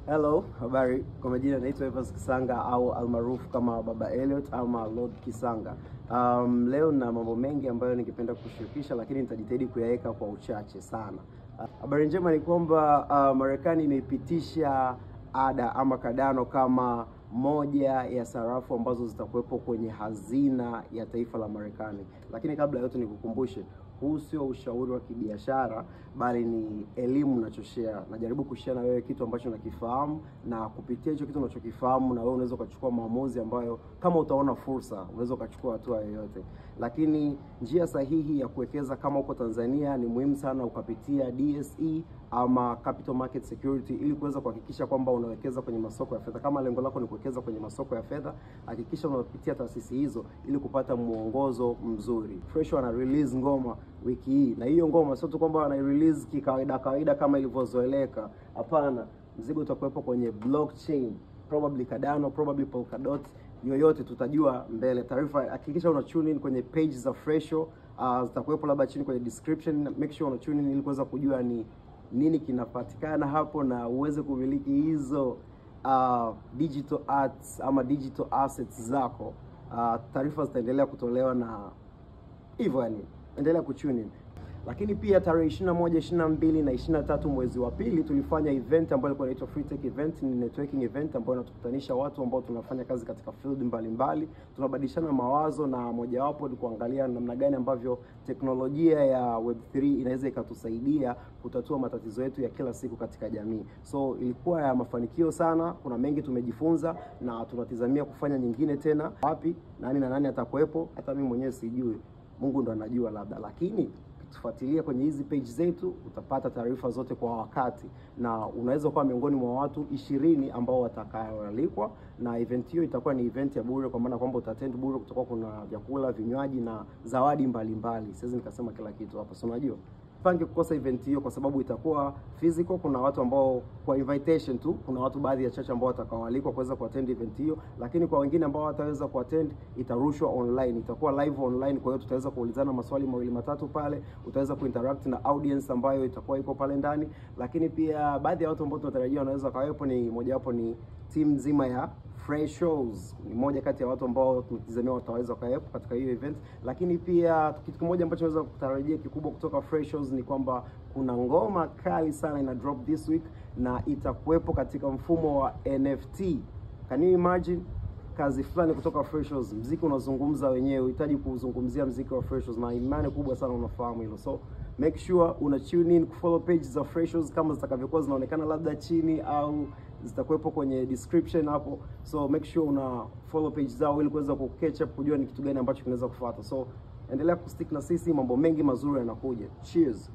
Hello, habari. Kwa majina naitwa Evans Kisanga au almaarufu kama Baba Elliot ama Lord Kisanga. Leo na mambo mengi ambayo ningependa kushirikisha, lakini nitajitahidi kuyaweka kwa uchache sana. Habari njema ni kwamba Marekani imeipitisha ADA ama Cardano kama moja ya sarafu ambazo zitakuwepo kwenye hazina ya taifa la Marekani. Lakini kabla yote nikukumbushe, huu sio ushauri wa kibiashara, bali ni elimu nachoshare. Najaribu kushare na wewe kitu ambacho nakifahamu, na kupitia hicho kitu unachokifahamu na wewe unaweza ukachukua maamuzi ambayo kama utaona fursa unaweza ukachukua hatua yoyote. Lakini njia sahihi ya kuwekeza kama uko Tanzania ni muhimu sana ukapitia DSE ama Capital Market Security ili kuweza kuhakikisha kwamba unawekeza kwenye masoko ya fedha. Kama lengo lako ni kuwekeza kwenye masoko ya fedha, hakikisha unapitia taasisi hizo ili kupata mwongozo mzuri. Fresh wana release ngoma wiki hii, na hiyo ngoma sio tu kwamba wana release kikawaida kawaida kama ilivyozoeleka. Hapana, mzigo utakuwepo kwenye blockchain, probably Cardano, probably Polkadot, yoyote tutajua mbele. Taarifa, hakikisha una tune in kwenye page za Fresho, zitakuwepo labda chini kwenye description. Make sure una tune in ili kuweza kujua ni nini kinapatikana hapo na uweze kumiliki hizo digital arts ama digital assets zako. Taarifa zitaendelea kutolewa na hivyo, yani endelea kutune in. Lakini pia tarehe 21, 22 na 23 mwezi wa pili tulifanya event ambayo ilikuwa inaitwa Free Tech Event. Ni networking event ambayo inatukutanisha watu ambao tunafanya kazi katika field mbalimbali, tunabadilishana mawazo, na mojawapo ni kuangalia namna gani ambavyo teknolojia ya Web3 inaweza ikatusaidia kutatua matatizo yetu ya kila siku katika jamii. So ilikuwa ya mafanikio sana, kuna mengi tumejifunza na tunatizamia kufanya nyingine tena. Wapi, nani na nani atakuwepo, hata mimi mwenyewe sijui, Mungu ndo anajua labda, lakini tufuatilie kwenye hizi page zetu, utapata taarifa zote kwa wakati, na unaweza kuwa miongoni mwa watu 20 ambao watakaoalikwa. Na event hiyo itakuwa ni event ya bure, kwa maana kwamba utattend bure, kutakuwa kuna vyakula, vinywaji na zawadi mbalimbali. Siwezi nikasema kila kitu hapa, so unajua pange kukosa event hiyo kwa sababu itakuwa physical. Kuna watu ambao kwa invitation tu, kuna watu baadhi ya chache ambao watakaoalikwa kuweza kuattend event hiyo, lakini kwa wengine ambao wataweza kuattend itarushwa online, itakuwa live online. Kwa hiyo tutaweza kuulizana maswali mawili matatu pale, utaweza kuinteract na audience ambayo itakuwa iko pale ndani. Lakini pia baadhi ya watu ambao tunatarajia wanaweza kawepo ni mojawapo ni team nzima ya Fresh Shows, ni moja kati ya watu ambao tunatazamia wataweza kuwepo katika hiyo event. Lakini pia kitu kimoja ambacho tunaweza kutarajia kikubwa kutoka Fresh Shows ni kwamba kuna ngoma kali sana ina drop this week na itakuwepo katika mfumo wa NFT. Can you imagine? Kazi fulani kutoka Fresh Shows, mziki unazungumza wenyewe, unahitaji kuzungumzia mziki wa Fresh Shows na imani kubwa sana unafahamu hilo. So make sure una tune in kufollow page za Fresh Shows kama zitakavyokuwa zinaonekana labda chini au zitakuwepo kwenye description hapo. So make sure una follow page zao ili kuweza ku catch up, kujua ni kitu gani ambacho kinaweza kufuata. So endelea kustick na sisi, mambo mengi mazuri yanakuja. Cheers.